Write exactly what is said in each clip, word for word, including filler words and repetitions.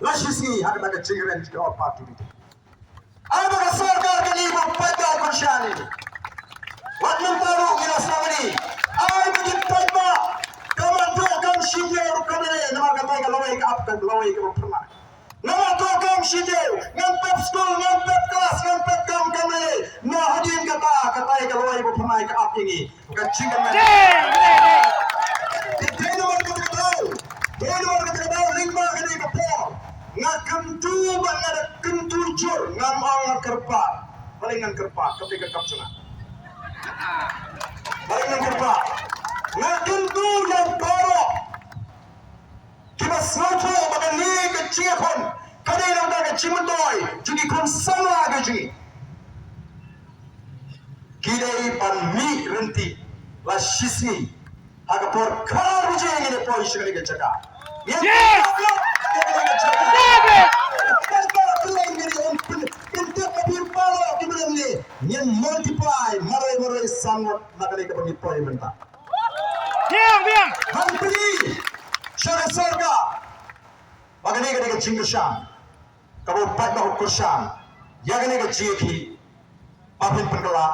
La shisngi ha kata ka jingkren jong ka party meeting. Ai ba ka sorkar kane ba paidbah kyrshan ïa ngi. Wat mynta ruh ngi la sngewthuh. Ai ba ki paidbah, ka man to kam shijur kam lei, namar kata ka lawei ka ap, ka lawei kaba phyrnai. Namar to kam shijur, ngan pep skul, ngan pep klas, ngan pep kam kam lei. Na hadien kata, kata ka lawei ba phyrnai ka ap ïa ngi. Ka jingkyrmen. Te dei namar kata ka daw, dei namar kata ka daw, lyngba kane ka por, nga kyntu bad nga da kyntu jur, ngam ong nga kyrpad. Balei ngan kyrpad? Kata ka kam jong nga. Balei ngan kyrpad? Nga kyntu ïa baroh kiba sngewthuh ba kane ka jingïakhun ka dei nangta ka jingmyntoi jong ki khun samla ka jong ngi. Ki dei ban mih ryntih la shisngi ha ka por khatar baje ngin ïa poi sha kane ka jaka. Ngin pynlong ïa kane ka jaka. Ngin pynlong ïa kane ka jaka. Ngin multiply marwei marwei san ngut na kane kaba ngi poi mynta. Biang, biang. Ban pyni sha ka sorkar ba kane ka dei ka jingkyrshan kaba u paidbah u kyrshan ïa kane ka jingïakhih ba phin pynkylla,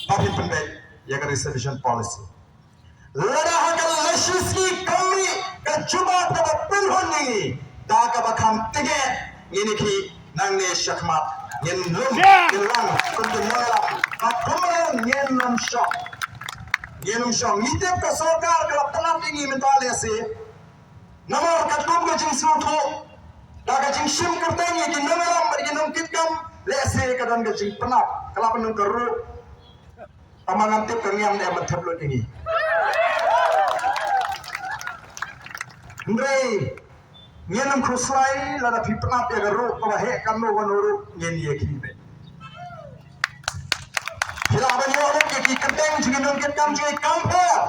ba phin pynbeit ïa ka reservation policy. Lada ha ka la shisngi kam mih ka jubab kaba pynhun ïa ngi da kaba kham tngeh, ngin ïakhih nangne shakhmat, ngin lum, ngin lang kum ki nongïalam, ba kumno ngin ym shong. Ngin ym shong. Ngi tip ka sorkar ka la pynap ïa ngi mynta lehse. Namar katkum ka jingsngewthuh da ka jingshim kyrteng ïa ki nongïalam bad ki nongkitkam, lehse ka don ka jingpynap, ka la pyndonkam ruh. Tangba ngam tip ka ngiam ne ban thep lut ïa ngi. Hynrei ngin ym khuslai lada phi pynap ïa ka ruh kaba heh kano kano ruh ngin ïakhih beit. Phi lah ban ïoh lut ïa ki kyrteng jong ki nongkitkam jong ngi kam pher.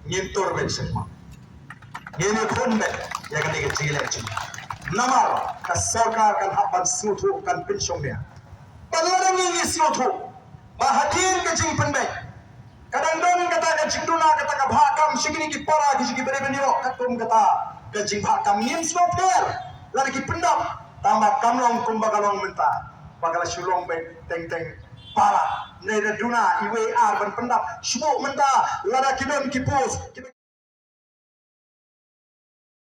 Ngin tur beit sha khmat. Ngin ïakhun beit ïa kane ka jingïaleh jong ngi. Namar ka sorkar kan hap ban sngewthuh, kan pynshongnia. Bad lada ngi ngi sngewthuh ba hadien ka jingpynbeit ka dang don kata ka jingduna, kata ka bhah kam sha kine ki para ki jong ki ba dei ban ïoh katkum kata ka jingbhah kam, ngim sngewthuh lada ki pyndap. Tangba kam long kumba ka long mynta ba ka la shu long beit teng teng para. Hynrei da duna iwei ar ban pyndap shuh mynta lada ki don ki post ki